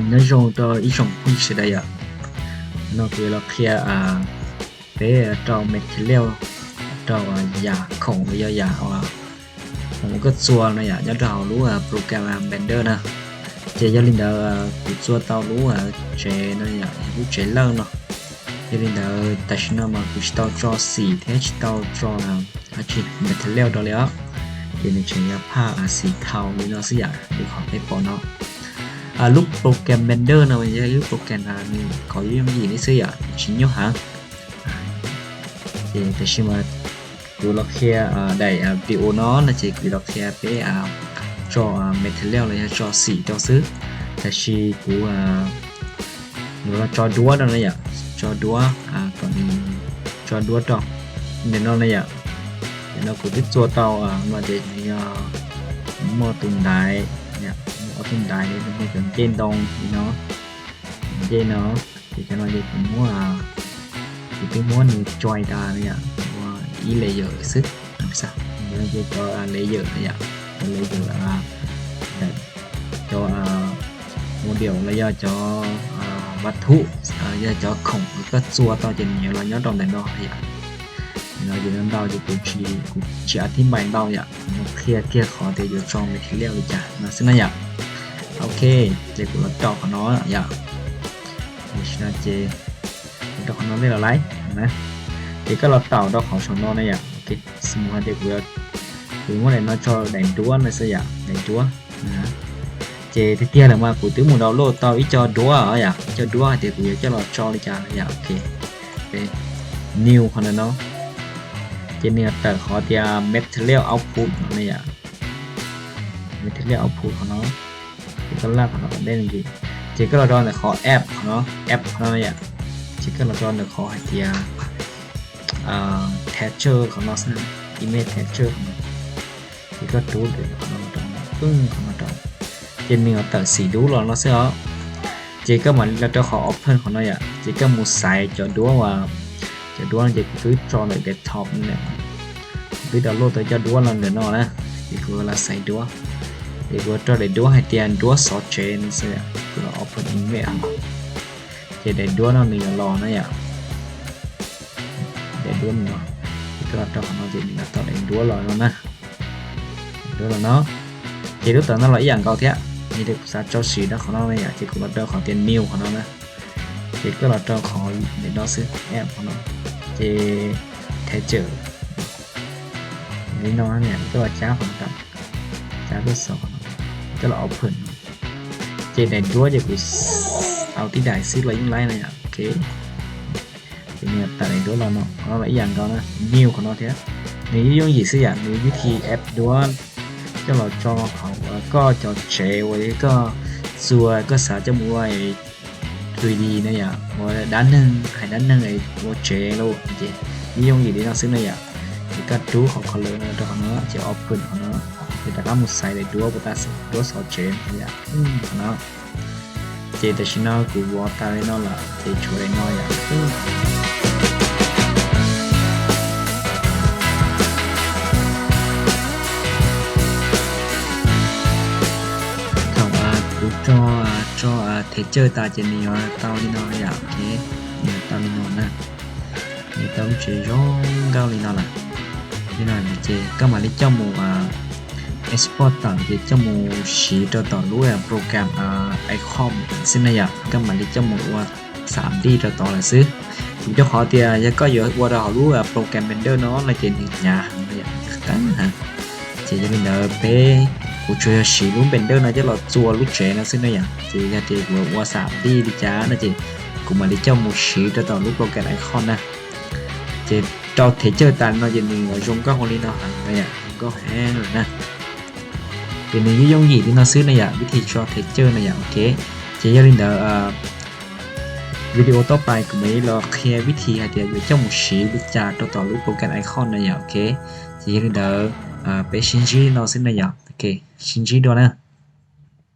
Nyob zoo rau ib tsoom phooj ywg sawv daws yom. No kuv yuav los qhia peb rau material, rau yam khoom los yog yam khoom uas koj txua no yom, nyob rau hauv lub program Blender na. Ces yog li ntawd kuv txua tau lub tsev no yom, lub tsev lawj no. Yog li ntawd tam sim no mas kuv tsis tau tso xim thiab tsis tau tso material rau li os. Ces nws tseem yog phaj xim thaum li no xwb yom, li qhov peb pom no. Lub program Blender no yog ib lub program nws kov yooj yim li xwb yom, tsis nyuaj heev. Ces tam sim mas kuv los qhia daim video no no ces kuv los qhia peb tso material los yog tso xim rau xwb. Tab sis kuv yuav los tso duab rau no yom, tso duab, kom nws tso duab rau ntawm no na yom. Ntawm no kuv twb txua tau no ces nws yog muaj tus ntaiv, muaj ob tug ntaiv, muaj cov ncej ntoo li no, ncej no. Ces cov no ces kuv muab, kuv twb muab nws tso tas no yom, ua ib layer xwb. Ces cov layer no yom, cov layer, cov model los yog cov vaj thum, yog cov khoom uas koj txua tau ces nws yuav los nyob rau ntawm no yom. No ces no ntau ces kuv tsis, kuv tsis a thib npai ntau yom, kuv qhia kiag qhov tias yuav tso material li cas no xwb na yom. Ok, ces kuv los rau qhov no yom. Tam sim no ces kuv rau qhov no nej los laiv na. Ces koj los taum rau qhov saum no na yom. Ok, xws mus hais tias kuv, kuv muab daim no tso daim duab no xwb yom, daim duab. Ces tiag tiag lawm mas kuv twb mus download tau ib co duab yom, ib co duab hais tias kuv yuav coj los tso li cas yom. Ok, new qhov ntawm no. Ces nws tawm qhov tias material output no na yom. Material output qhov no, ces koj laj qhov no, ces koj los rau ntawm qhov app qhov no, app qhov no yom. Ces koj los rau ntawm qhov hais tias texture qhov no xwb, image texture qhov no. Ces koj rub qhov no rau, qhov no rau, ces nws yuav tawm xim dub los no xwb os. Ces koj mam li los rau qhov open qhov no yom, ces koj mus xaiv cov duab uas, cov duab no ces kuv twb tso ntawm desktop no, kuv twb download tau cov duab no ntawm no na. Ces kuv los xaiv duab, ces kuv rau daim duab hais tias duab xov tsev no xwb, kuv los open image. Ces daim duab no nws yuav los na yom. Daim duab no, ces koj los rau qhov no ces nws yuav tau daim duab los no na. Duab los no, ces lub tawm no los ib yam nkaus thiab, yog li kuv xav tso sim rau qhov no na yom, ces kuv los rau qhov tias new qhov no na. Ces koj los rau qhov ntawm no xwb, app qhov no. Ces texture li no, koj los cab qhov no, cab tuaj xov qhov no, koj los open no. Ces daim duab ces kuv tau tib daim xwb los yeej laib no yom. Ok, ces nws tawm daim duab los no, qhov no los ib yam nkaus na, new qhov no thiab. Nws yooj yooj yim xwb yom, nws vib thi add duab coj los tso hauv koj cov tsev uas koj txua, koj xav coj mus ua three D na yom, ua dab neeg, hais dab neeg ua tsev lauj, ces yooj yooj yim li no xwb na yom. Ces koj rub qhov color no rau qhov no, ces open qhov no, ces rov qab mus xaiv daim duab puas tas, duab xov tsev no yom, qhov no. Ces tam sim no kuv vov tas li no lawm ces tshuav daim no yom. Thaum kuv tso, tso texture tas ces nws yuav tau li no yom, nws yuav tau li no na. Nws tau lub tsev zoo nkauj li no lawm. Li no ces koj mam li coj mus export tawm ces coj mus siv rau tom lub program Icon xwb na yom, koj mam li coj mus ua xam dij rau tod lawm xwb. Vim rau qhov tias yog koj yuav ua rau hauv lub program Blender no no ces nws hnyav heev, qeeb heev. Ces yog li ntawd peb, kuv tsuas yog siv lub Blender no coj los txua lub tsev no xwb na yom. Ces yog tias kuv ua xam dij li cas no ces kuv mam li coj mus siv rau tom lub program Icon na. Ces rau texture tas no ces nws yuav zoo nkauj li no heev na yom, zoo nkauj heev lawm na. Ces nws yooj yooj yim li no xwb na yom, vib thi tso texture na yom, ok. Ces yog li ntawd video tod pais kuv mam li los qhia vib thi hais tias yuav coj mus siv li cas rau tom lub program Icon na yom, ok. Ces yog li ntawd peb sib ntsib no xwb na yom, ok, sib ntsib dua na.